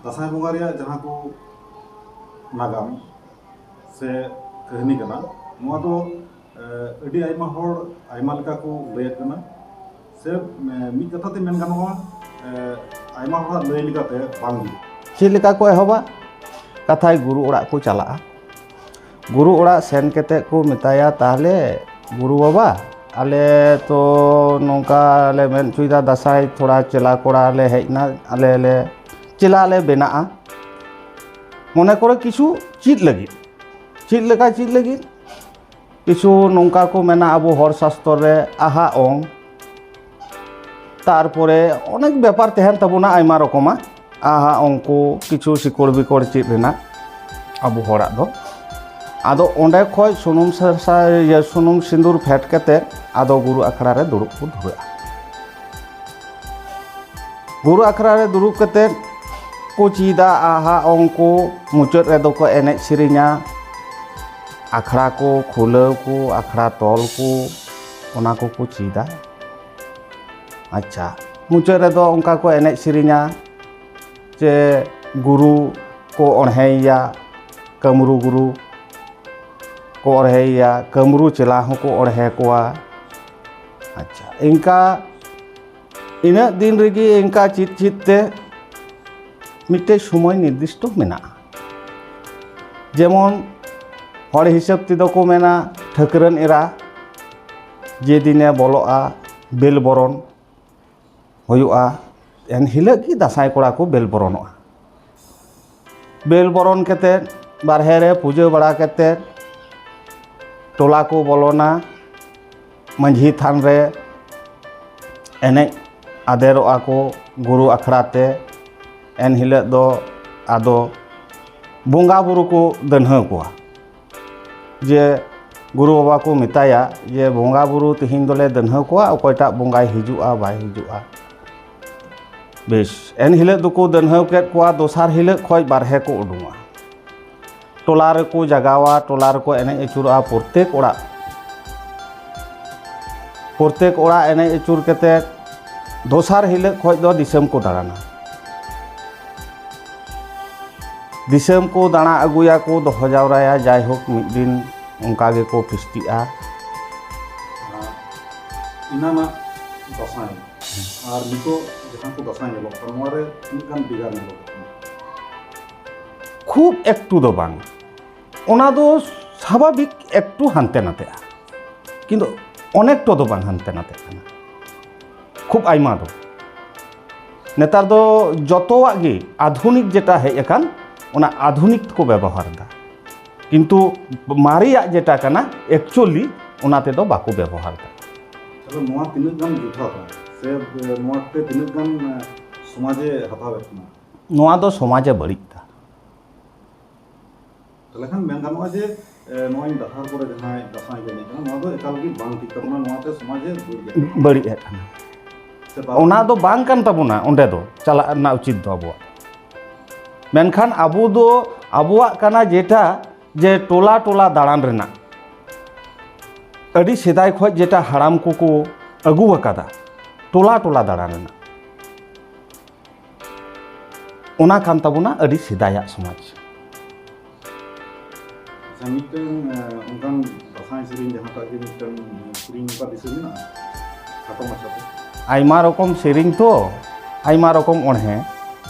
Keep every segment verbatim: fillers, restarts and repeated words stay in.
ᱫᱟᱸᱥᱟᱭ ᱵᱚᱸᱜᱟ ᱨᱮᱭᱟᱜ ᱡᱟᱦᱟᱸ ᱠᱚ ᱱᱟᱜᱟᱢ ᱥᱮ ᱠᱟᱹᱦᱱᱤ ᱠᱟᱱᱟ, ᱱᱚᱣᱟ ᱫᱚ ᱟᱹᱰᱤ ᱟᱭᱢᱟ ᱦᱚᱲ ᱟᱭᱢᱟ ᱞᱮᱠᱟ ᱠᱚ ᱞᱟᱹᱭᱮᱫ ᱠᱟᱱᱟ, ᱥᱮ ᱢᱤᱫ ᱠᱟᱛᱷᱟ ᱛᱮ ᱢᱮᱱ ᱜᱟᱱᱚᱜᱼᱟ, ᱟᱭᱢᱟ ᱦᱚᱲᱟᱜ ᱞᱟᱹᱭ ᱞᱮᱠᱟᱛᱮ ᱵᱟᱝ ᱦᱩᱭᱩᱜᱼᱟ᱾ ᱪᱮᱫ ᱞᱮᱠᱟ ᱠᱚ ᱮᱦᱚᱵᱟ? ᱠᱟᱛᱷᱟᱭ ᱜᱩᱨᱩ ᱚᱲᱟᱜ ᱠᱚ ᱪᱟᱞᱟᱜᱼᱟ᱾ ᱜᱩᱨᱩ ᱚᱲᱟᱜ ᱥᱮᱱ ᱠᱟᱛᱮ ᱠᱚ ᱢᱮᱛᱟᱭᱟ, "ᱛᱟᱦᱞᱮ ᱜᱩᱨᱩ ᱵᱟᱵᱟ, ᱟᱞᱮ ᱛᱚ ᱱᱚᱝᱠᱟ ᱞᱮ ᱢᱮᱱ ᱦᱚᱪᱚᱭᱮᱫᱟ, ᱫᱟᱸᱥᱟᱭ ᱛᱷᱚᱲᱟ ᱪᱮᱞᱟ ᱠᱚᱲᱟ ᱞᱮ ᱦᱮᱡ ᱮᱱᱟ, ᱟᱞᱮ ᱞᱮ ᱪᱮᱞᱟ ᱞᱮ ᱵᱮᱱᱟᱜᱼᱟ, ᱢᱚᱱᱮ ᱠᱚᱨᱚ ᱠᱤᱪᱷᱩ ᱪᱮᱫ ᱞᱟᱹᱜᱤᱫ, ᱪᱮᱫ ᱞᱮᱠᱟ ᱪᱮᱫ ᱞᱟᱹᱜᱤᱫ?" ᱠᱤᱪᱷᱩ ᱱᱚᱝᱠᱟ ᱠᱚ ᱢᱮᱱᱟ ᱟᱵᱚ ᱦᱚᱲ ᱥᱟᱥᱛᱚᱨ ᱨᱮ ᱟᱦᱟ ᱚᱝ, ᱛᱟᱨᱯᱚᱨᱮ ᱚᱱᱮᱠ ᱵᱮᱯᱟᱨ ᱛᱟᱦᱮᱱ ᱛᱟᱵᱚᱱᱟ ᱟᱭᱢᱟ ᱨᱚᱠᱚᱢᱟᱜ, ᱟᱦᱟ ᱚᱝ ᱠᱚ, ᱠᱤᱪᱷᱩ ᱥᱤᱠᱚᱲ ᱵᱤᱠᱚᱲ ᱪᱮᱫ ᱨᱮᱱᱟᱜ ᱟᱵᱚ ᱦᱚᱲᱟᱜ ᱫᱚ᱾ ᱟᱫᱚ ᱚᱸᱰᱮ ᱠᱷᱚᱡ ᱥᱩᱱᱩᱢ ᱥᱟᱥᱟ-, ᱤᱭᱟᱹ, ᱥᱩᱱᱩᱢ ᱥᱤᱸᱫᱩᱨ ᱯᱷᱮᱰ ᱠᱟᱛᱮ ᱟᱫᱚ ᱜᱩᱨᱩ ᱟᱠᱷᱲᱟ ᱨᱮ ᱫᱩᱲᱩᱵ ᱠᱚ ᱫᱷᱩᱨᱟᱹᱜᱼᱟ᱾ ᱜᱩᱨᱩ ᱟᱠᱷᱲᱟ ᱨᱮ ᱫᱩᱲᱩᱵ ᱠᱟᱛᱮ ᱠᱚ ᱪᱮᱫᱟ ᱟᱦᱟ ᱚᱝ ᱠᱚ, ᱢᱩᱪᱟᱹᱫ ᱨᱮᱫᱚ ᱠᱚ ᱮᱱᱮᱡ ᱥᱮᱨᱮᱧᱟ, ᱟᱠᱷᱲᱟ ᱠᱚ ᱠᱷᱩᱞᱟᱹᱣ ᱠᱚ, ᱟᱠᱷᱲᱟ ᱛᱚᱞ ᱠᱚ, ᱚᱱᱟ ᱠᱚᱠᱚ ᱪᱮᱫᱟ᱾ ᱟᱪᱪᱷᱟ, ᱢᱩᱪᱟᱹᱫ ᱨᱮᱫᱚ ᱚᱱᱠᱟ ᱠᱚ ᱮᱱᱮᱡ ᱥᱮᱨᱮᱧᱟ, ᱪᱮ ᱜᱩᱨᱩ ᱠᱚ ᱚᱬᱦᱮᱭᱮᱭᱟ, ᱠᱟᱹᱢᱨᱩ ᱜᱩᱨᱩ ᱠᱚ ᱚᱬᱦᱮᱭᱮᱭᱟ, ᱠᱟᱹᱢᱨᱩ ᱪᱮᱞᱟ ᱦᱚᱸᱠᱚ ᱚᱬᱦᱮ ᱠᱚᱣᱟ᱾ ᱟᱪᱪᱷᱟ, ᱤᱱᱠᱟ ᱤᱱᱟᱹᱜ ᱫᱤᱱ ᱨᱮᱜᱮ ᱤᱱᱠᱟ ᱪᱮᱫ ᱪᱮᱫ ᱛᱮ ᱢᱤᱫᱴᱮᱡ ᱥᱚᱢᱚᱭ ᱱᱤᱨᱫᱤᱥᱴᱚ ᱢᱮᱱᱟᱜᱼᱟ᱾ ᱡᱮᱢᱚᱱ ᱦᱚᱲ ᱦᱤᱥᱟᱹᱵ ᱛᱮᱫᱚ ᱠᱚ ᱢᱮᱱᱟ ᱴᱷᱟᱹᱠᱨᱟᱹᱱ ᱮᱨᱟ ᱡᱮᱫᱤᱱᱮ ᱵᱚᱞᱚᱜᱼᱟ ᱵᱮᱞ ᱵᱚᱨᱚᱱ ᱦᱩᱭᱩᱜᱼᱟ, ᱮᱱ ᱦᱤᱞᱳᱜ ᱜᱮ ᱫᱟᱸᱥᱟᱭ ᱠᱚᱲᱟ ᱠᱚ ᱵᱮᱞ ᱵᱚᱨᱚᱱᱚᱜᱼᱟ᱾ ᱵᱮᱞ ᱵᱚᱨᱚᱱ ᱠᱟᱛᱮᱫ, ᱵᱟᱨᱦᱮ ᱨᱮ ᱯᱩᱡᱟᱹ ᱵᱟᱲᱟ ᱠᱟᱛᱮᱫ, ᱴᱚᱞᱟ ᱠᱚ ᱵᱚᱞᱚᱱᱟ, ᱢᱟᱹᱡᱷᱤ ᱛᱷᱟᱱ ᱨᱮ ᱮᱱᱮᱡ ᱟᱫᱮᱨᱚᱜᱼᱟ ᱠᱚ ᱜᱩᱨᱩ ᱟᱠᱷᱲᱟ ᱛᱮ᱾ ᱮᱱ ᱦᱤᱞᱳᱜ ᱫᱚ ᱟᱫᱚ ᱵᱚᱸᱜᱟ ᱵᱩᱨᱩ ᱠᱚ ᱫᱟᱹᱱᱦᱟᱹ ᱠᱚᱣᱟ᱾ ᱡᱮ ᱜᱩᱨᱩ ᱵᱟᱵᱟ ᱠᱚ ᱢᱮᱛᱟᱭᱟ ᱡᱮ, "ᱵᱚᱸᱜᱟ ᱵᱩᱨᱩ ᱛᱤᱦᱤᱧ ᱫᱚᱞᱮ ᱫᱟᱹᱱᱦᱟᱹ ᱠᱚᱣᱟ, ᱚᱠᱚᱭᱴᱟᱜ ᱵᱚᱸᱜᱟᱭ ᱦᱤᱡᱩᱜᱼᱟ ᱵᱟᱭ ᱦᱤᱡᱩᱜᱼᱟ?" ᱵᱮᱥ, ᱮᱱ ᱦᱤᱞᱳᱜ ᱫᱚᱠᱚ ᱫᱟᱹᱱᱦᱟᱹᱣ ᱠᱮᱫ ᱠᱚᱣᱟ, ᱫᱚᱥᱟᱨ ᱦᱤᱞᱳᱜ ᱠᱷᱚᱡ ᱵᱟᱨᱦᱮ ᱠᱚ ᱩᱰᱩᱝᱚᱜᱼᱟ᱾ ᱴᱚᱞᱟ ᱨᱮᱠᱚ ᱡᱟᱜᱟᱣᱟ, ᱴᱚᱞᱟ ᱨᱮᱠᱚ ᱮᱱᱮᱡ ᱟᱹᱪᱩᱨᱚᱜᱼᱟ ᱯᱨᱚᱛᱮᱠ ᱚᱲᱟᱜ᱾ ᱯᱨᱚᱛᱮᱠ ᱚᱲᱟᱜ ᱮᱱᱮᱡ ᱟᱹᱪᱩᱨ ᱠᱟᱛᱮᱫ ᱫᱚᱥᱟᱨ ᱦᱤᱞᱳᱜ ᱠᱷᱚᱡ ᱫᱚ ᱫᱤᱥᱚᱢ ᱠᱚ ᱫᱟᱬᱟᱱᱟ᱾ ᱫᱤᱥᱚᱢ ᱠᱚ ᱫᱟᱬᱟ ᱟᱹᱜᱩᱭᱟᱠᱚ, ᱫᱚᱦᱚ ᱡᱟᱣᱨᱟᱭᱟ, ᱡᱟᱭᱦᱳᱠ ᱢᱤᱫ ᱫᱤᱱ ᱚᱱᱠᱟ ᱜᱮᱠᱚ ᱯᱷᱤᱥᱴᱤᱜᱼᱟ᱾ ᱮᱱᱟᱱᱟᱜ ᱫᱟᱸᱥᱟᱭ ᱟᱨ ᱱᱤᱛᱚᱜ ᱡᱟᱦᱟᱸ ᱠᱚ ᱫᱟᱸᱥᱟᱭ ᱧᱮᱞᱚᱜ ᱠᱟᱱᱟ, ᱱᱚᱣᱟ ᱨᱮ ᱛᱤᱱᱟᱹᱜ ᱜᱟᱱ ᱵᱷᱮᱜᱟᱨ ᱧᱮᱞᱚᱜ ᱠᱟᱱᱟ? ᱠᱷᱩᱵ ᱮᱠᱴᱩ ᱫᱚ ᱵᱟᱝ, ᱚᱱᱟ ᱫᱚ ᱥᱟᱵᱷᱟᱵᱤᱠ ᱮᱠᱴᱩ ᱦᱟᱱᱛᱮ ᱱᱟᱛᱮᱜᱼᱟ, ᱠᱤᱱᱛᱩ ᱚᱱᱮᱠᱴᱚ ᱫᱚ ᱵᱟᱝ ᱦᱟᱱᱛᱮ ᱱᱟᱛᱮᱜ ᱠᱟᱱᱟ, ᱠᱷᱩᱵ ᱟᱭᱢᱟ ᱫᱚ᱾ ᱱᱮᱛᱟᱨ ᱫᱚ ᱡᱚᱛᱚᱣᱟᱜ ᱜᱮ ᱟᱫᱷᱩᱱᱤᱠ ᱡᱮᱴᱟ ᱦᱮᱡ ᱟᱠᱟᱱ, ᱚᱱᱟ ᱟᱫᱷᱩᱱᱤᱠ ᱠᱚ ᱵᱮᱵᱚᱦᱟᱨ ᱮᱫᱟ, ᱠᱤᱱᱛᱩ ᱢᱟᱨᱮᱭᱟᱜ ᱡᱮᱴᱟ ᱠᱟᱱᱟ, actually ᱚᱱᱟ ᱛᱮᱫᱚ ᱵᱟᱠᱚ ᱵᱮᱵᱚᱦᱟᱨ ᱮᱫᱟ᱾ ᱛᱟᱦᱞᱮ ᱱᱚᱣᱟ ᱛᱤᱱᱟᱹᱜ ᱜᱟᱱ ᱡᱚᱛᱷᱟᱛᱟ ᱥᱮ, ᱮ, ᱱᱚᱣᱟ ᱛᱮ ᱛᱤᱱᱟᱹᱜ ᱜᱟᱱ, ᱮ, ᱥᱚᱢᱟᱡᱮ ᱦᱟᱛᱟᱣᱮᱫ ᱠᱟᱱᱟ? ᱱᱚᱣᱟ ᱫᱚ ᱥᱚᱢᱟᱡᱮ ᱵᱟᱹᱲᱤᱡ ᱮᱫᱟ᱾ ᱛᱟᱦᱞᱮ ᱠᱷᱟᱱ ᱢᱮᱱ ᱜᱟᱱᱚᱜᱼᱟ ᱡᱮ, ᱮ, ᱱᱚᱜᱼᱚᱭ ᱰᱟᱦᱟᱨ ᱠᱚᱨᱮ ᱡᱟᱦᱟᱸᱭ ᱫᱟᱸᱥᱟᱭ ᱠᱚ ᱮᱱᱮᱡ ᱠᱟᱱᱟ, ᱱᱚᱣᱟ ᱫᱚ ᱮᱠᱟᱞ ᱜᱮ ᱵᱟᱝ ᱴᱷᱤᱠ ᱛᱟᱵᱚᱱᱟ, ᱱᱚᱣᱟ ᱛᱮ ᱥᱚᱢᱟᱡᱮ ᱵᱟᱹᱲᱤᱡ ᱮᱫ ᱠᱟᱱᱟ᱾ ᱵᱟᱹᱲᱤᱡ ᱮᱫ ᱠᱟᱱᱟ᱾ ᱥᱮ ᱵᱟᱝ? ᱚᱱᱟ ᱫᱚ ᱵᱟᱝ ᱠᱟᱱ ᱛᱟᱵᱚᱱᱟ ᱚᱸᱰᱮ ᱫᱚ ᱪᱟᱞᱟᱜ ᱨᱮᱱᱟᱜ ᱩᱪᱤᱛ ᱫᱚ ᱟᱵᱚᱣᱟᱜ᱾ ᱢᱮᱱᱠᱷᱟᱱ ᱟᱵᱚ ᱫᱚ, ᱟᱵᱚᱣᱟᱜ ᱠᱟᱱᱟ ᱡᱮᱴᱟ, ᱡᱮ ᱴᱚᱞᱟ ᱴᱚᱞᱟ ᱫᱟᱬᱟᱱ ᱨᱮᱱᱟᱜ, ᱟᱹᱰᱤ ᱥᱮᱫᱟᱭ ᱠᱷᱚᱱ ᱡᱮᱴᱟ ᱦᱟᱲᱟᱢ ᱠᱚᱠᱚ ᱟᱹᱜᱩ ᱟᱠᱟᱫᱟ, ᱴᱚᱞᱟ ᱴᱚᱞᱟ ᱫᱟᱬᱟᱱ ᱨᱮᱱᱟᱜ, ᱚᱱᱟ ᱠᱟᱱ ᱛᱟᱵᱚᱱᱟ ᱟᱹᱰᱤ ᱥᱮᱫᱟᱭᱟᱜ ᱥᱚᱢᱟᱡᱽ᱾ ᱟᱪᱪᱷᱟ, ᱢᱤᱫᱴᱟᱝ, ᱮ, ᱚᱱᱠᱟᱱ ᱫᱟᱸᱥᱟᱭ ᱥᱮᱨᱮᱧ ᱡᱟᱦᱟᱸᱴᱟᱜ ᱜᱮ ᱢᱤᱫᱴᱟᱝ, ᱮ, ᱥᱮᱨᱮᱧ ᱚᱱᱠᱟ ᱫᱤᱥᱟᱹ ᱢᱮᱱᱟᱜᱼᱟ? ᱠᱷᱟᱴᱚ ᱢᱟᱪᱷᱟᱛᱮ᱾ ᱟᱭᱢᱟ ᱨᱚᱠᱚᱢ ᱥᱮᱨᱮᱧ ᱛᱚ, ᱟᱭᱢᱟ ᱨᱚᱠᱚᱢ ᱚᱬᱦᱮ᱾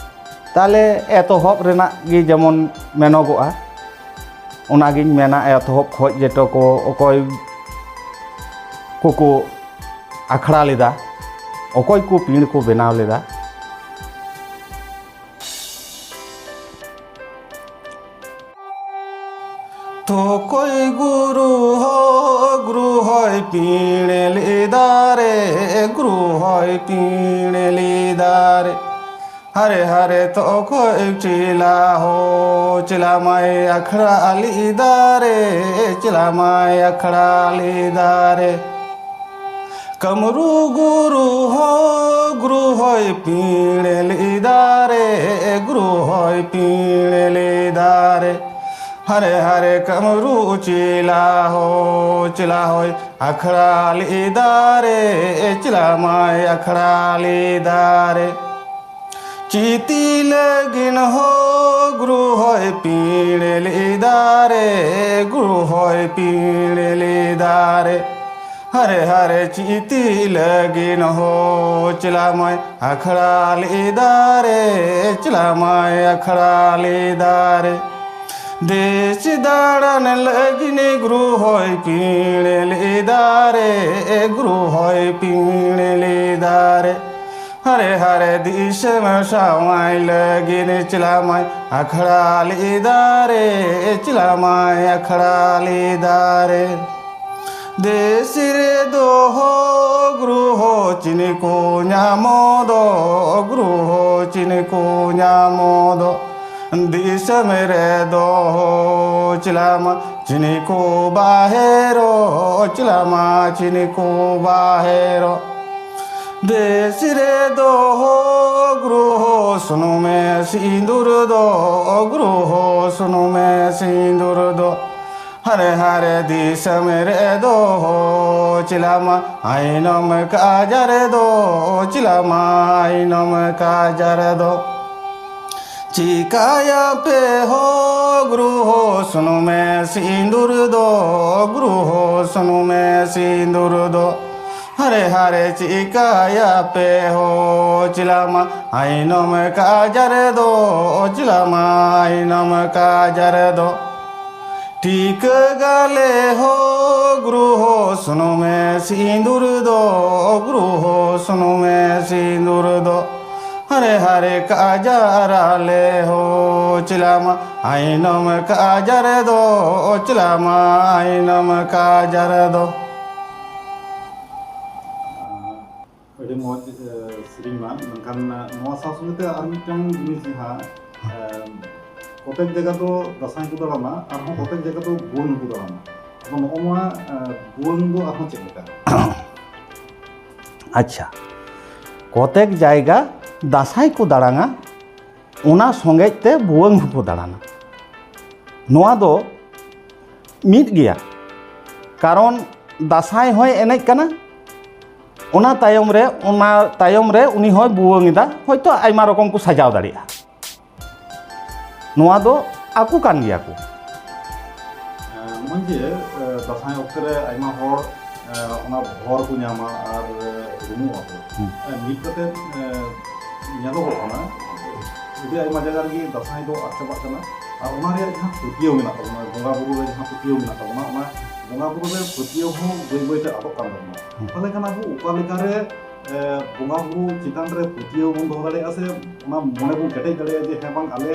ᱛᱟᱦᱞᱮ ᱮᱛᱚᱦᱚᱵ ᱨᱮᱱᱟᱜ ᱜᱮ ᱡᱮᱢᱚᱱ ᱢᱮᱱᱚᱜᱚᱜᱼᱟ, ᱚᱱᱟᱜᱤᱧ ᱢᱮᱱᱟ, ᱮᱛᱚᱦᱚᱵ ᱠᱷᱚᱱ ᱡᱮᱴᱟ ᱠᱚ ᱚᱠᱚᱭ ᱠᱚᱠᱚ ᱟᱠᱷᱲᱟ ᱞᱮᱫᱟ, ᱚᱠᱚᱭ ᱠᱚ ᱯᱤᱲ ᱠᱚ ᱵᱮᱱᱟᱣ ᱞᱮᱫᱟ᱾ ᱛᱚᱠᱚᱭ ᱜᱩᱨᱩ ᱦᱚ, ᱜᱩᱨᱩ ᱦᱚᱭ ᱯᱤᱲ ᱞᱮᱫᱟ ᱨᱮ, ᱜᱩᱨᱩ ᱦᱚᱭ ᱯᱤᱲ ᱞᱮᱫᱟ ᱨᱮ᱾ ᱦᱟᱨᱮ ᱦᱟᱨᱮ ᱛᱚᱠᱚᱭ ᱪᱮᱞᱟ ᱦᱚ, ᱪᱮᱞᱟ ᱢᱟᱭ ᱟᱠᱷᱲᱟ ᱞᱮᱫᱟ ᱨᱮ, ᱪᱮᱞᱟ ᱢᱟᱭ ᱟᱠᱷᱲᱟ ᱞᱮᱫᱟ ᱨᱮ᱾ ᱠᱟᱢᱨᱩ ᱜᱩᱨᱩ ᱦᱚ, ᱜᱩᱨᱩ ᱦᱚᱭ ᱯᱤᱲ ᱞᱮᱫᱟ ᱨᱮ, ᱜᱩᱨᱩ ᱦᱚᱭ ᱯᱤᱲ ᱞᱮᱫᱟ ᱨᱮ᱾ ᱦᱟᱨᱮ ᱦᱟᱨᱮ ᱠᱟᱢᱨᱩ ᱪᱮᱞᱟ ᱦᱚ, ᱪᱮᱞᱟ ᱦᱚᱭ ᱟᱠᱷᱲᱟ ᱞᱮᱫᱟ ᱨᱮ, ᱪᱮᱞᱟ ᱢᱟᱭ ᱟᱠᱷᱲᱟ ᱞᱮᱫᱟ ᱨᱮ᱾ ᱪᱤᱛᱤ ᱞᱟᱹᱜᱤᱱ ᱦᱚ, ᱜᱩᱨᱩ ᱦᱚᱭ ᱨᱮ ᱜᱩᱨᱩ ᱦᱚᱭ ᱯᱤᱲ ᱞᱮᱫᱟ ᱨᱮ᱾ ᱦᱟᱨᱮ ᱦᱟᱨᱮ ᱪᱤᱛᱤ ᱞᱟᱹᱜᱤᱱ ᱦᱚ ᱪᱮᱞᱟ ᱢᱟᱭ ᱟᱠᱷᱲᱟ ᱞᱮᱫᱟ ᱨᱮ, ᱪᱮᱞᱟ ᱢᱟᱭ ᱟᱠᱷᱲᱟ ᱞᱮᱫᱟ ᱨᱮ᱾ ᱫᱮᱥ ᱫᱟᱬᱟᱱ ᱞᱟᱹᱜᱤᱱ ᱜᱩᱨᱩ ᱦᱚᱭ ᱯᱤᱲ ᱞᱮᱫᱟ ᱨᱮ, ᱜᱩᱨᱩ ᱦᱚᱭ ᱯᱤᱲ ᱞᱮᱫᱟ ᱨᱮ᱾ ᱦᱟᱨᱮ ᱦᱟᱨᱮ ᱫᱤᱥᱚᱢ ᱥᱟᱶᱟᱭ ᱞᱟᱹᱜᱤᱱ ᱪᱮᱞᱟ ᱢᱟᱭ ᱟᱠᱷᱲᱟ ᱞᱮᱫᱟ ᱨᱮ, ᱪᱮᱞᱟ ᱢᱟᱭ ᱟᱠᱷᱲᱟ ᱞᱮᱫᱟ ᱨᱮ᱾ ᱫᱮᱥ ᱨᱮ ᱫᱚᱦᱚ ᱜᱩᱨᱩ ᱦᱚ ᱪᱤᱱᱤ ᱠᱚ ᱧᱟᱢᱚ ᱫᱚ, ᱜᱩᱨᱩ ᱦᱚ ᱪᱤᱱᱤ ᱠᱚ ᱧᱟᱢᱚ ᱫᱚ᱾ ᱫᱤᱥᱚᱢ ᱨᱮ ᱫᱚᱦᱚ ᱪᱮᱞᱟ ᱢᱟ ᱪᱤᱱᱤ ᱠᱚ ᱵᱟᱦᱮᱨᱚ, ᱪᱮᱞᱟ ᱢᱟ ᱪᱤᱱᱤ ᱠᱚ ᱵᱟᱦᱮᱨᱚ᱾ ᱫᱮᱥ ᱨᱮ ᱫᱚᱦᱚ ᱜᱩᱨᱩ ᱦᱚ ᱥᱩᱱᱩᱢᱮ ᱥᱤᱸᱫᱩᱨ ᱫᱚ, ᱜᱩᱨᱩ ᱦᱚ ᱥᱩᱱᱩᱢᱮ ᱥᱤᱸᱫᱩᱨ ᱫᱚ᱾ ᱦᱟᱨᱮ ᱦᱟᱨᱮ ᱫᱤᱥᱚᱢ ᱨᱮ ᱫᱚᱦᱚ ᱪᱮᱞᱟ ᱢᱟ ᱟᱭᱱᱚᱢ ᱠᱟᱡᱟᱨ ᱫᱚ, ᱪᱮᱞᱟ ᱢᱟ ᱟᱭᱱᱚᱢ ᱠᱟᱡᱟᱨ ᱫᱚ᱾ ᱪᱤᱠᱟᱭᱟᱯᱮ ᱦᱚ ᱜᱩᱨᱩ ᱦᱚ ᱥᱩᱱᱩᱢᱮ ᱥᱤᱸᱫᱩᱨ ᱫᱚ, ᱜᱩᱨᱩ ᱦᱚ ᱥᱩᱱᱩᱢᱮ ᱥᱤᱸᱫᱩᱨ ᱫᱚ᱾ ᱦᱟᱨᱮ ᱦᱟᱨᱮ ᱪᱤᱠᱟᱭᱟᱯᱮ ᱦᱚ ᱪᱮᱞᱟ ᱢᱟ ᱟᱭᱱᱚᱢ ᱠᱟᱡᱟᱨ ᱫᱚ, ᱪᱮᱞᱟ ᱢᱟ ᱟᱭᱱᱚᱢ ᱠᱟᱡᱟᱨ ᱫᱚ᱾ ᱴᱤᱠᱟᱹ ᱜᱟᱞᱮ ᱦᱚ ᱜᱩᱨᱩ ᱦᱚ ᱥᱩᱱᱩᱢᱮ ᱥᱤᱸᱫᱩᱨ ᱫᱚ, ᱜᱩᱨᱩ ᱦᱚ ᱥᱩᱱᱩᱢᱮ ᱥᱤᱸᱫᱩᱨ ᱫᱚ᱾ ᱦᱟᱨᱮ ᱦᱟᱨᱮ ᱠᱟᱡᱟᱨ ᱟᱞᱮ ᱦᱚ ᱪᱮᱞᱟ ᱢᱟ ᱟᱭᱱᱚᱢ ᱠᱟᱡᱟᱨ ᱫᱚ, ᱪᱮᱞᱟ ᱢᱟ ᱟᱭᱱᱚᱢ ᱠᱟᱡᱟᱨ ᱫᱚ᱾ ᱟᱹᱰᱤ ᱢᱚᱡᱽ, ᱮ, ᱥᱮᱨᱮᱧ ᱢᱟ, ᱢᱮᱱᱠᱷᱟᱱ, ᱮ, ᱱᱚᱣᱟ ᱥᱟᱶ ᱥᱚᱸᱜᱮ ᱛᱮ ᱟᱨ ᱢᱤᱫᱴᱟᱝ ᱡᱤᱱᱤᱥ ᱡᱟᱦᱟᱸ, ᱮ, ᱠᱚᱛᱮᱠ ᱡᱟᱭᱜᱟ ᱫᱚ ᱫᱟᱸᱥᱟᱭ ᱠᱚ ᱫᱟᱬᱟᱱᱟ, ᱟᱨᱦᱚᱸ ᱠᱚᱛᱮᱠ ᱡᱟᱭᱜᱟ ᱫᱚ ᱵᱷᱩᱣᱟᱹᱝ ᱦᱚᱸᱠᱚ ᱫᱟᱬᱟᱱᱟ᱾ ᱟᱫᱚ ᱱᱚᱜᱼᱚ ᱱᱚᱣᱟ, ᱮ, ᱵᱷᱩᱣᱟᱹᱝ ᱫᱚ ᱟᱨᱦᱚᱸ ᱪᱮᱫ ᱞᱮᱠᱟ? ᱟᱪᱪᱷᱟ, ᱠᱚᱛᱮᱠ ᱡᱟᱭᱜᱟ ᱫᱟᱸᱥᱟᱭ ᱠᱚ ᱫᱟᱬᱟᱱᱟ, ᱚᱱᱟ ᱥᱚᱸᱜᱮᱡ ᱛᱮ ᱵᱷᱩᱣᱟᱹᱝ ᱦᱚᱸᱠᱚ ᱫᱟᱬᱟᱱᱟ᱾ ᱱᱚᱣᱟ ᱫᱚ ᱢᱤᱫ ᱜᱮᱭᱟ, ᱠᱟᱨᱚᱱ ᱫᱟᱸᱥᱟᱭ ᱦᱚᱸᱭ ᱮᱱᱮᱡ ᱠᱟᱱᱟ, ᱚᱱᱟ ᱛᱟᱭᱚᱢ ᱨᱮ, ᱚᱱᱟ ᱛᱟᱭᱚᱢ ᱨᱮ ᱩᱱᱤ ᱦᱚᱸᱭ ᱵᱷᱩᱣᱟᱹᱝ ᱮᱫᱟ, ᱦᱚᱭᱛᱳ ᱟᱭᱢᱟ ᱨᱚᱠᱚᱢ ᱠᱚ ᱥᱟᱡᱟᱣ ᱫᱟᱲᱮᱭᱟᱜᱼᱟ᱾ ᱱᱚᱣᱟ ᱫᱚ ᱟᱠᱚ ᱠᱟᱱ ᱜᱮᱭᱟ ᱠᱚ᱾ ᱡᱮ ᱫᱟᱸᱥᱟᱭ ᱚᱠᱛᱮ ᱨᱮ ᱟᱭᱢᱟ ᱦᱚᱲ ᱚᱱᱟ ᱵᱷᱚᱨ ᱠᱚ ᱧᱟᱢᱟ ᱟᱨ ᱨᱩᱢᱩᱜ ᱟᱠᱚ᱾ ᱦᱩᱸ᱾ ᱱᱤᱛ ᱠᱟᱛᱮ ᱧᱮᱞᱚᱜᱚᱜ ᱠᱟᱱᱟ, ᱟᱹᱰᱤ ᱟᱭᱢᱟ ᱡᱟᱭᱜᱟ ᱨᱮᱜᱮ ᱫᱟᱸᱥᱟᱭ ᱫᱚ ᱟᱫ ᱪᱟᱵᱟᱜ ᱠᱟᱱᱟ᱾ ᱟᱨ ᱚᱱᱟ ᱨᱮᱭᱟᱜ ᱡᱟᱦᱟᱸ ᱯᱟᱹᱛᱭᱟᱹᱣ ᱢᱮᱱᱟᱜ ᱛᱟᱵᱚᱱᱟ, ᱵᱚᱸᱜᱟ ᱵᱩᱨᱩ ᱨᱮ ᱡᱟᱦᱟᱸ ᱯᱟᱹᱛᱭᱟᱹᱣ ᱢᱮᱱᱟᱜ ᱛᱟᱵᱚᱱᱟ, ᱚᱱᱟ ᱵᱚᱸᱜᱟ ᱵᱩᱨᱩ ᱨᱮ ᱯᱟᱹᱛᱭᱟᱹᱣ ᱦᱚᱸ ᱵᱟᱹᱭ ᱵᱟᱹᱭ ᱛᱮ ᱟᱫᱚᱜ ᱠᱟᱱ ᱛᱟᱵᱚᱱᱟ᱾ ᱦᱩᱸ᱾ ᱛᱟᱦᱚᱞᱮ ᱠᱷᱟᱱ ᱟᱵᱚ ᱚᱠᱟ ᱞᱮᱠᱟᱨᱮ ᱵᱚᱸᱜᱟ ᱵᱩᱨᱩ ᱪᱮᱛᱟᱱ ᱨᱮ ᱯᱟᱹᱛᱭᱟᱹᱣ ᱵᱚᱱ ᱫᱚᱦᱚ ᱫᱟᱲᱮᱭᱟᱜᱼᱟ ᱥᱮ ᱚᱱᱟ ᱢᱚᱱᱮ ᱵᱚᱱ ᱠᱮᱴᱮᱡ ᱫᱟᱲᱮᱭᱟᱜᱼᱟ ᱡᱮ ᱦᱮᱸ ᱵᱟᱝ, ᱟᱞᱮ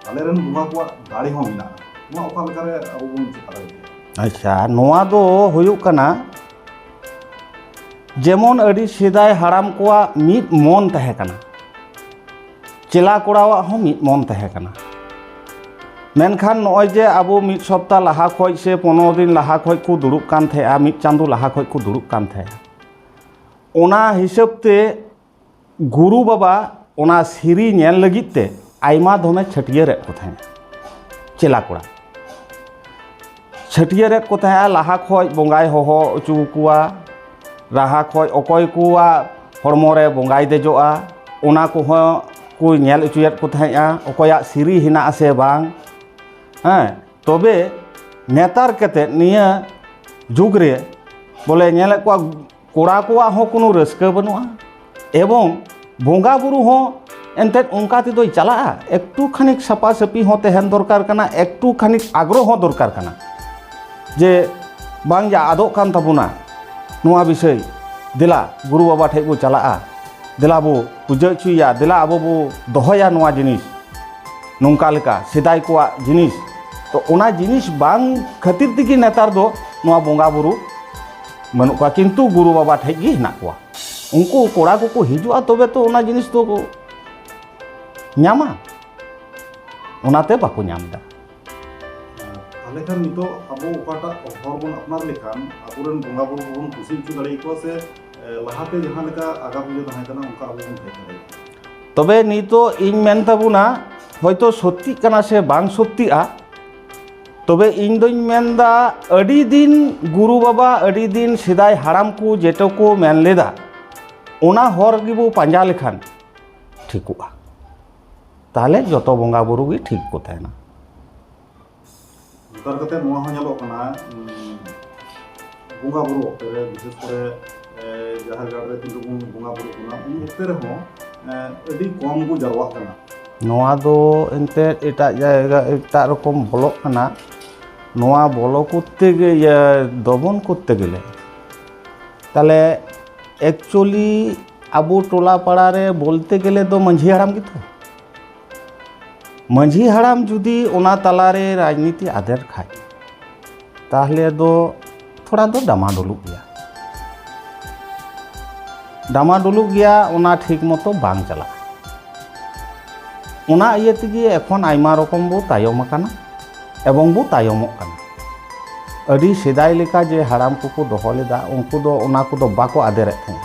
ᱟᱞᱮᱨᱮᱱ ᱵᱚᱸᱜᱟ ᱠᱚᱣᱟᱜ ᱫᱟᱲᱮ ᱦᱚᱸ ᱢᱮᱱᱟᱜᱼᱟ? ᱱᱚᱣᱟ ᱚᱠᱟ ᱞᱮᱠᱟᱨᱮ ᱟᱵᱚ ᱵᱚᱱ ᱪᱮᱠᱟ ᱫᱟᱲᱮᱭᱟᱜᱼᱟ? ᱟᱪᱪᱷᱟ, ᱱᱚᱣᱟ ᱫᱚ ᱦᱩᱭᱩᱜ ᱠᱟᱱᱟ, ᱡᱮᱢᱚᱱ ᱟᱹᱰᱤ ᱥᱮᱫᱟᱭ ᱦᱟᱲᱟᱢ ᱠᱚᱣᱟᱜ ᱢᱤᱫ ᱢᱚᱱ ᱛᱟᱦᱮᱸ ᱠᱟᱱᱟ, ᱪᱮᱞᱟ ᱠᱚᱲᱟᱣᱟᱜ ᱦᱚᱸ ᱢᱤᱫ ᱢᱚᱱ ᱛᱟᱦᱮᱸ ᱠᱟᱱᱟ᱾ ᱢᱮᱱᱠᱷᱟᱱ ᱱᱚᱜᱼᱚᱭ ᱡᱮ ᱟᱵᱚ ᱢᱤᱫ ᱥᱚᱯᱛᱟ ᱞᱟᱦᱟ ᱠᱷᱚᱡ ᱥᱮ ᱯᱚᱱᱨᱚ ᱫᱤᱱ ᱞᱟᱦᱟ ᱠᱷᱚᱡ ᱠᱚ ᱫᱩᱲᱩᱵ ᱠᱟᱱ ᱛᱟᱦᱮᱸᱜᱼᱟ, ᱢᱤᱫ ᱪᱟᱸᱫᱳ ᱞᱟᱦᱟ ᱠᱷᱚᱡ ᱠᱚ ᱫᱩᱲᱩᱵ ᱠᱟᱱ ᱛᱟᱦᱮᱸᱜᱼᱟ, ᱚᱱᱟ ᱦᱤᱥᱟᱹᱵ ᱛᱮ ᱜᱩᱨᱩ ᱵᱟᱵᱟ ᱚᱱᱟ ᱥᱤᱨᱤ ᱧᱮᱞ ᱞᱟᱹᱜᱤᱫ ᱛᱮ ᱟᱭᱢᱟ ᱫᱚᱢᱮ ᱪᱷᱟᱹᱴᱭᱟᱹᱨᱮᱫ ᱠᱚ ᱛᱟᱦᱮᱸᱫ ᱪᱮᱞᱟ ᱠᱚᱲᱟ᱾ ᱪᱷᱟᱹᱴᱭᱟᱹᱨᱮᱫ ᱠᱚ ᱛᱟᱦᱮᱸᱫᱼᱟ, ᱞᱟᱦᱟ ᱠᱷᱚᱡ ᱵᱚᱸᱜᱟᱭ ᱦᱚᱦᱚ ᱦᱚᱪᱚ ᱠᱚᱣᱟ, ᱞᱟᱦᱟ ᱠᱷᱚᱡ ᱚᱠᱚᱭ ᱠᱚᱣᱟᱜ ᱦᱚᱲᱢᱚ ᱨᱮ ᱵᱚᱸᱜᱟᱭ ᱫᱮᱡᱚᱜᱼᱟ, ᱚᱱᱟ ᱠᱚᱦᱚᱸ ᱠᱚ ᱧᱮᱞ ᱦᱚᱪᱚᱭᱮᱫ ᱠᱚ ᱛᱟᱦᱮᱸᱫᱼᱟ, ᱚᱠᱚᱭᱟᱜ ᱥᱤᱨᱤ ᱦᱮᱱᱟᱜ ᱟᱥᱮ ᱵᱟᱝ᱾ ᱦᱮᱸ, ᱛᱚᱵᱮ ᱱᱮᱛᱟᱨ ᱠᱟᱛᱮᱫ ᱱᱤᱭᱟᱹ ᱡᱩᱜᱽ ᱨᱮ ᱵᱚᱞᱮ ᱧᱮᱞᱮᱫ ᱠᱚᱣᱟ, ᱠᱚᱲᱟ ᱠᱚᱣᱟᱜ ᱦᱚᱸ ᱠᱳᱱᱳ ᱨᱟᱹᱥᱠᱟᱹ ᱵᱟᱹᱱᱩᱜᱼᱟ, ᱮᱵᱚᱝ ᱵᱚᱸᱜᱟ ᱵᱩᱨᱩ ᱦᱚᱸ ᱮᱱᱛᱮᱫ ᱚᱱᱠᱟ ᱛᱮᱫᱚᱭ ᱪᱟᱞᱟᱜᱼᱟ? ᱮᱠᱴᱩ ᱠᱷᱟᱱᱤᱠ ᱥᱟᱯᱟ ᱥᱟᱹᱯᱤ ᱦᱚᱸ ᱛᱟᱦᱮᱱ ᱫᱚᱨᱠᱟᱨ ᱠᱟᱱᱟ, ᱮᱠᱴᱩ ᱠᱷᱟᱱᱤᱠ ᱟᱜᱽᱨᱚᱦᱚ ᱫᱚᱨᱠᱟᱨ ᱠᱟᱱᱟ ᱡᱮ ᱵᱟᱝ ᱡᱟ ᱟᱫᱚᱜ ᱠᱟᱱ ᱛᱟᱵᱚᱱᱟ ᱱᱚᱣᱟ ᱵᱤᱥᱚᱭ, ᱫᱮᱞᱟ ᱜᱩᱨᱩ ᱵᱟᱵᱟ ᱴᱷᱮᱡ ᱵᱚ ᱪᱟᱞᱟᱜᱼᱟ, ᱫᱮᱞᱟ ᱵᱚ ᱯᱩᱡᱟᱹ ᱦᱚᱪᱚᱭᱟ, ᱫᱮᱞᱟ ᱟᱵᱚ ᱵᱚ ᱫᱚᱦᱚᱭᱟ ᱱᱚᱣᱟ ᱡᱤᱱᱤᱥ᱾ ᱱᱚᱝᱠᱟ ᱞᱮᱠᱟ ᱥᱮᱫᱟᱭ ᱠᱚᱣᱟᱜ ᱡᱤᱱᱤᱥ᱾ ᱛᱚ ᱚᱱᱟ ᱡᱤᱱᱤᱥ ᱵᱟᱝ ᱠᱷᱟᱹᱛᱤᱨ ᱛᱮᱜᱮ ᱱᱮᱛᱟᱨ ᱫᱚ ᱱᱚᱣᱟ ᱵᱚᱸᱜᱟ ᱵᱩᱨᱩ ᱵᱟᱹᱱᱩᱜ ᱠᱚᱣᱟ, ᱠᱤᱱᱛᱩ ᱜᱩᱨᱩ ᱵᱟᱵᱟ ᱴᱷᱮᱡ ᱜᱮ ᱦᱮᱱᱟᱜ ᱠᱚᱣᱟ᱾ ᱩᱱᱠᱩ ᱠᱚᱲᱟ ᱠᱚᱠᱚ ᱦᱤᱡᱩᱜᱼᱟ, ᱛᱚᱵᱮ ᱛᱚ ᱚᱱᱟ ᱡᱤᱱᱤᱥ ᱫᱚ ᱠᱚ ᱧᱟᱢᱟ, ᱚᱱᱟᱛᱮ ᱵᱟᱠᱚ ᱧᱟᱢ ᱮᱫᱟ᱾ ᱛᱟᱦᱚᱞᱮ ᱠᱷᱟᱱ ᱱᱤᱛᱚᱜ ᱟᱵᱚ ᱚᱠᱟᱴᱟᱜ ᱦᱚᱨ ᱵᱚᱱ ᱟᱯᱱᱟᱨ ᱞᱮᱠᱷᱟᱱ ᱟᱵᱚᱨᱮᱱ ᱵᱚᱸᱜᱟ ᱵᱩᱨᱩ ᱠᱚᱵᱚᱱ ᱠᱩᱥᱤ ᱦᱚᱪᱚ ᱫᱟᱲᱮᱭᱟᱠᱚᱣᱟ ᱥᱮ, ᱮ, ᱞᱟᱦᱟᱛᱮ ᱡᱟᱦᱟᱸ ᱞᱮᱠᱟ ᱟᱜᱟ ᱯᱩᱡᱟᱹ ᱛᱟᱦᱮᱸ ᱠᱟᱱᱟ ᱚᱱᱠᱟ ᱟᱵᱚ ᱵᱚᱱ ᱦᱮᱡ ᱫᱟᱲᱮᱭᱟᱜᱼᱟ? ᱛᱚᱵᱮ ᱱᱤᱛᱚᱜ ᱤᱧ ᱢᱮᱱ ᱛᱟᱵᱚᱱᱟ, ᱦᱚᱭᱛᱳ ᱥᱚᱛᱭᱤᱜ ᱠᱟᱱᱟ ᱥᱮ ᱵᱟᱝ ᱥᱚᱛᱭᱤᱜᱼᱟ, ᱛᱚᱵᱮ ᱤᱧ ᱫᱚᱧ ᱢᱮᱱᱫᱟ ᱟᱹᱰᱤ ᱫᱤᱱ ᱜᱩᱨᱩ ᱵᱟᱵᱟ, ᱟᱹᱰᱤ ᱫᱤᱱ ᱥᱮᱫᱟᱭ ᱦᱟᱲᱟᱢ ᱠᱚ ᱡᱮᱴᱟ ᱠᱚ ᱢᱮᱱ ᱞᱮᱫᱟ, ᱚᱱᱟ ᱦᱚᱨ ᱜᱮᱵᱚ ᱯᱟᱸᱡᱟ ᱞᱮᱠᱷᱟᱱ ᱴᱷᱤᱠᱚᱜᱼᱟ᱾ ᱛᱟᱦᱚᱞᱮ ᱡᱚᱛᱚ ᱵᱚᱸᱜᱟ ᱵᱩᱨᱩ ᱜᱮ ᱴᱷᱤᱠ ᱠᱚ ᱛᱟᱦᱮᱱᱟ᱾ ᱱᱮᱛᱟᱨ ᱠᱟᱛᱮ ᱱᱚᱣᱟ ᱦᱚᱸ ᱧᱮᱞᱚᱜ ᱠᱟᱱᱟ, ᱩᱸ, ᱵᱚᱸᱜᱟ ᱵᱩᱨᱩ ᱚᱠᱛᱮ ᱨᱮ, ᱵᱤᱥᱮᱥ ᱠᱚᱨᱮ, ᱮ, ᱡᱟᱦᱮᱨ ᱜᱟᱲ ᱨᱮ ᱛᱤᱱ ᱨᱮᱵᱚᱱ ᱵᱚᱸᱜᱟ ᱵᱩᱨᱩᱜ ᱠᱟᱱᱟ, ᱩᱱ ᱚᱠᱛᱮ ᱨᱮᱦᱚᱸ, ᱮ, ᱟᱹᱰᱤ ᱠᱚᱢ ᱠᱚ ᱡᱟᱨᱣᱟᱜ ᱠᱟᱱᱟ᱾ ᱱᱚᱣᱟ ᱫᱚ ᱮᱱᱛᱮᱫ ᱮᱴᱟᱜ ᱡᱟᱭᱜᱟ, ᱮᱴᱟᱜ ᱨᱚᱠᱚᱢ ᱵᱚᱞᱚᱜ ᱠᱟᱱᱟ᱾ ᱱᱚᱣᱟ ᱵᱚᱞᱚ ᱠᱚᱨᱛᱮ ᱜᱮ, ᱤᱭᱟᱹ, ᱫᱚᱢᱚᱱ ᱠᱚᱨᱛᱮ ᱜᱮᱞᱮ, ᱛᱟᱦᱞᱮ actually ᱟᱵᱚ ᱴᱚᱞᱟ ᱯᱟᱲᱟ ᱨᱮ ᱵᱚᱞᱛᱮ ᱜᱮᱞᱮ ᱫᱚ ᱢᱟᱹᱡᱷᱤ ᱦᱟᱲᱟᱢ ᱜᱮᱛᱚ᱾ ᱢᱟᱹᱡᱷᱤ ᱦᱟᱲᱟᱢ ᱡᱩᱫᱤ ᱚᱱᱟ ᱛᱟᱞᱟᱨᱮ ᱨᱟᱡᱽᱱᱤᱛᱤ ᱟᱫᱮᱨ ᱠᱷᱟᱡ, ᱛᱟᱦᱞᱮ ᱫᱚ ᱛᱷᱚᱲᱟ ᱫᱚ ᱰᱟᱢᱟᱰᱩᱞᱩᱜ ᱜᱮᱭᱟ᱾ ᱰᱟᱢᱟᱰᱩᱞᱩᱜ ᱜᱮᱭᱟ, ᱚᱱᱟ ᱴᱷᱤᱠ ᱢᱚᱛᱚ ᱵᱟᱝ ᱪᱟᱞᱟᱜᱼᱟ᱾ ᱚᱱᱟ ᱤᱭᱟᱹ ᱛᱮᱜᱮ ᱮᱠᱷᱚᱱ ᱟᱭᱢᱟ ᱨᱚᱠᱚᱢ ᱵᱚ ᱛᱟᱭᱚᱢ ᱟᱠᱟᱱᱟ ᱮᱵᱚᱝ ᱵᱚ ᱛᱟᱭᱚᱢᱚᱜ ᱠᱟᱱᱟ᱾ ᱟᱹᱰᱤ ᱥᱮᱫᱟᱭ ᱞᱮᱠᱟ ᱡᱮ ᱦᱟᱲᱟᱢ ᱠᱚᱠᱚ ᱫᱚᱦᱚ ᱞᱮᱫᱟ, ᱩᱱᱠᱩ ᱫᱚ ᱚᱱᱟ ᱠᱚᱫᱚ ᱵᱟᱠᱚ ᱟᱫᱮᱨᱮᱫ ᱛᱟᱦᱮᱸᱫ᱾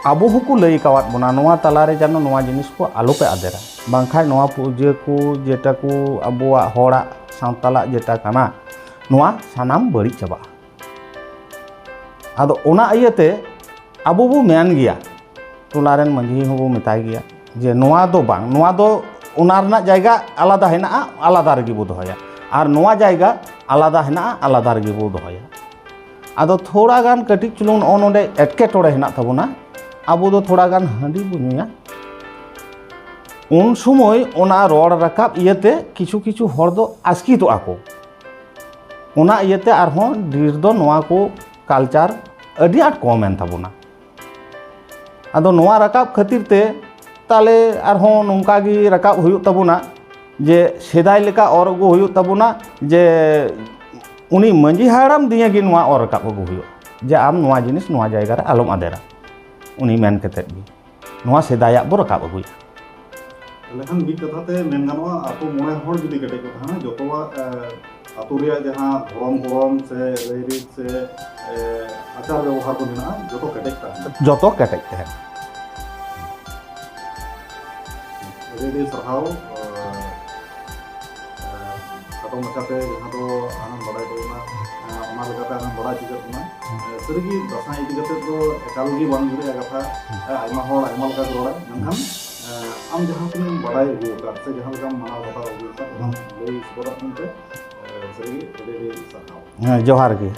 ᱟᱵᱚ ᱦᱚᱸᱠᱚ ᱞᱟᱹᱭ ᱠᱟᱣᱟᱫ ᱵᱚᱱᱟ, ᱱᱚᱣᱟ ᱛᱟᱞᱟᱨᱮ ᱡᱮᱱᱚ ᱱᱚᱣᱟ ᱡᱤᱱᱤᱥ ᱠᱚ ᱟᱞᱚᱯᱮ ᱟᱫᱮᱨᱟ, ᱵᱟᱝᱠᱷᱟᱱ ᱱᱚᱣᱟ ᱯᱩᱡᱟᱹ ᱠᱚ ᱡᱮᱴᱟ ᱠᱚ ᱟᱵᱚᱣᱟᱜ ᱦᱚᱲᱟᱜ ᱥᱟᱶᱛᱟᱞᱟᱜ ᱡᱮᱴᱟ ᱠᱟᱱᱟ, ᱱᱚᱣᱟ ᱥᱟᱱᱟᱢ ᱵᱟᱹᱲᱤᱡ ᱪᱟᱵᱟᱜᱼᱟ᱾ ᱟᱫᱚ ᱚᱱᱟ ᱤᱭᱟᱹᱛᱮ ᱟᱵᱚ ᱵᱚ ᱢᱮᱱ ᱜᱮᱭᱟ, ᱴᱚᱞᱟ ᱨᱮᱱ ᱢᱟᱺᱡᱷᱤ ᱦᱚᱸᱵᱚ ᱢᱮᱛᱟᱭ ᱜᱮᱭᱟ ᱡᱮ ᱱᱚᱣᱟ ᱫᱚ ᱵᱟᱝ, ᱱᱚᱣᱟ ᱫᱚ ᱚᱱᱟ ᱨᱮᱱᱟᱜ ᱡᱟᱭᱜᱟ ᱟᱞᱟᱫᱟ ᱦᱮᱱᱟᱜᱼᱟ, ᱟᱞᱟᱫᱟ ᱨᱮᱜᱮ ᱵᱚ ᱫᱚᱦᱚᱭᱟ, ᱟᱨ ᱱᱚᱣᱟ ᱡᱟᱭᱜᱟ ᱟᱞᱟᱫᱟ ᱦᱮᱱᱟᱜᱼᱟ, ᱟᱞᱟᱫᱟ ᱨᱮᱜᱮ ᱵᱚ ᱫᱚᱦᱚᱭᱟ᱾ ᱟᱫᱚ ᱛᱷᱚᱲᱟ ᱜᱟᱱ ᱠᱟᱹᱴᱤᱡ ᱪᱩᱞᱩᱝ ᱱᱚᱜᱼᱚ ᱱᱚᱰᱮ ᱮᱴᱠᱮᱴᱚᱬᱮ ᱦᱮᱱᱟᱜ ᱛᱟᱵᱚᱱᱟ, ᱟᱵᱚ ᱫᱚ ᱛᱷᱚᱲᱟ ᱜᱟᱱ ᱦᱟᱺᱰᱤ ᱵᱚ ᱧᱩᱭᱟ, ᱩᱱ ᱥᱚᱢᱚᱭ ᱚᱱᱟ ᱨᱚᱲ ᱨᱟᱠᱟᱵ ᱤᱭᱟᱹᱛᱮ ᱠᱤᱪᱷᱩ ᱠᱤᱪᱷᱩ ᱦᱚᱲ ᱫᱚ ᱟᱥᱠᱤᱛᱚᱜᱼᱟ ᱠᱚ᱾ ᱚᱱᱟ ᱤᱭᱟᱹᱛᱮ ᱟᱨᱦᱚᱸ ᱰᱷᱮᱨ ᱫᱚ ᱱᱚᱣᱟ ᱠᱚ culture ᱟᱹᱰᱤ ᱟᱸᱴ ᱠᱚᱢ ᱮᱱ ᱛᱟᱵᱚᱱᱟ᱾ ᱟᱫᱚ ᱱᱚᱣᱟ ᱨᱟᱠᱟᱵ ᱠᱷᱟᱹᱛᱤᱨ ᱛᱮ ᱛᱟᱦᱞᱮ ᱟᱨᱦᱚᱸ ᱱᱚᱝᱠᱟ ᱜᱮ ᱨᱟᱠᱟᱵ ᱦᱩᱭᱩᱜ ᱛᱟᱵᱚᱱᱟ ᱡᱮ ᱥᱮᱫᱟᱭ ᱞᱮᱠᱟ ᱚᱨ ᱟᱹᱜᱩ ᱦᱩᱭᱩᱜ ᱛᱟᱵᱚᱱᱟ ᱡᱮ ᱩᱱᱤ ᱢᱟᱺᱡᱷᱤ ᱦᱟᱲᱟᱢ ᱫᱤᱭᱮ ᱜᱮ ᱱᱚᱣᱟ ᱚᱨ ᱨᱟᱠᱟᱵ ᱟᱹᱜᱩ ᱦᱩᱭᱩᱜᱼᱟ ᱡᱮ ᱟᱢ ᱱᱚᱣᱟ ᱡᱤᱱᱤᱥ ᱱᱚᱣᱟ ᱡᱟᱭᱜᱟ ᱨᱮ ᱟᱞᱚᱢ ᱟᱫᱮᱨᱟ, ᱩᱱᱤ ᱢᱮᱱ ᱠᱟᱛᱮᱫ ᱜᱮ ᱱᱚᱣᱟ ᱥᱮᱫᱟᱭᱟᱜ ᱵᱚ ᱨᱟᱠᱟᱵ ᱟᱹᱜᱩᱭᱟ᱾ ᱮᱱᱠᱷᱟᱱ ᱢᱤᱫ ᱠᱟᱛᱷᱟ ᱛᱮ ᱢᱮᱱ ᱜᱟᱱᱚᱜᱼᱟ, ᱟᱛᱳ ᱢᱚᱬᱮ ᱦᱚᱲ ᱡᱩᱫᱤ ᱠᱮᱴᱮᱡ ᱠᱚ ᱛᱟᱦᱮᱱᱟ, ᱡᱚᱛᱚᱣᱟᱜ, ᱮ, ᱟᱛᱳ ᱨᱮᱭᱟᱜ ᱡᱟᱦᱟᱸ ᱫᱷᱚᱨᱚᱢ ᱠᱚᱨᱚᱢ ᱥᱮ ᱨᱟᱹᱭᱨᱤᱛ ᱥᱮ, ᱮ, ᱟᱪᱟᱨ ᱵᱮᱵᱚᱦᱟᱨ ᱠᱚ ᱢᱮᱱᱟᱜᱼᱟ, ᱡᱚᱛᱚ ᱠᱮᱴᱮᱡ ᱛᱟᱦᱮᱱᱟ᱾ ᱡᱚᱛᱚ ᱠᱮᱴᱮᱡ ᱛᱟᱦᱮᱱᱟ᱾ ᱟᱹᱰᱤ ᱟᱹᱰᱤ ᱥᱟᱨᱦᱟᱣ, ᱮ, ᱮ, ᱠᱷᱟᱴᱚ ᱢᱟᱪᱷᱟᱛᱮ ᱡᱟᱦᱟᱸ ᱫᱚ ᱟᱢᱮᱢ ᱵᱟᱲᱟᱭ ᱛᱟᱵᱚᱱᱟ, ᱮ, ᱚᱱᱟ ᱞᱮᱠᱟᱛᱮ ᱟᱢᱮᱢ ᱵᱟᱲᱟᱭ ᱦᱚᱪᱚ ᱠᱮᱫ ᱵᱚᱱᱟ᱾ ᱮ, ᱥᱟᱹᱨᱤᱜᱮ ᱫᱟᱸᱥᱟᱭ ᱤᱫᱤ ᱠᱟᱛᱮ ᱫᱚ ᱮᱠᱟᱞ ᱜᱮ ᱵᱟᱝ ᱡᱩᱲᱟᱹᱜᱼᱟ ᱠᱟᱛᱷᱟ᱾ ᱮ, ᱟᱭᱢᱟ ᱦᱚᱲ ᱟᱭᱢᱟ ᱞᱮᱠᱟ ᱠᱚ ᱨᱚᱲᱟ, ᱢᱮᱱᱠᱷᱟᱱ, ᱮ, ᱟᱢ ᱡᱟᱦᱟᱸ ᱛᱤᱱᱟᱹᱜ ᱮᱢ ᱵᱟᱲᱟᱭ ᱟᱹᱜᱩ ᱟᱠᱟᱫ ᱥᱮ ᱡᱟᱦᱟᱸ ᱞᱮᱠᱟᱢ ᱢᱟᱱᱟᱣ ᱵᱟᱛᱟᱣ ᱟᱹᱜᱩ ᱟᱠᱟᱫ, ᱚᱱᱟᱢ ᱞᱟᱹᱭ ᱥᱚᱫᱚᱨᱟᱜ ᱵᱚᱱ ᱛᱮ, ᱮ, ᱦᱮᱸ, ᱡᱚᱦᱟᱨ ᱜᱮ᱾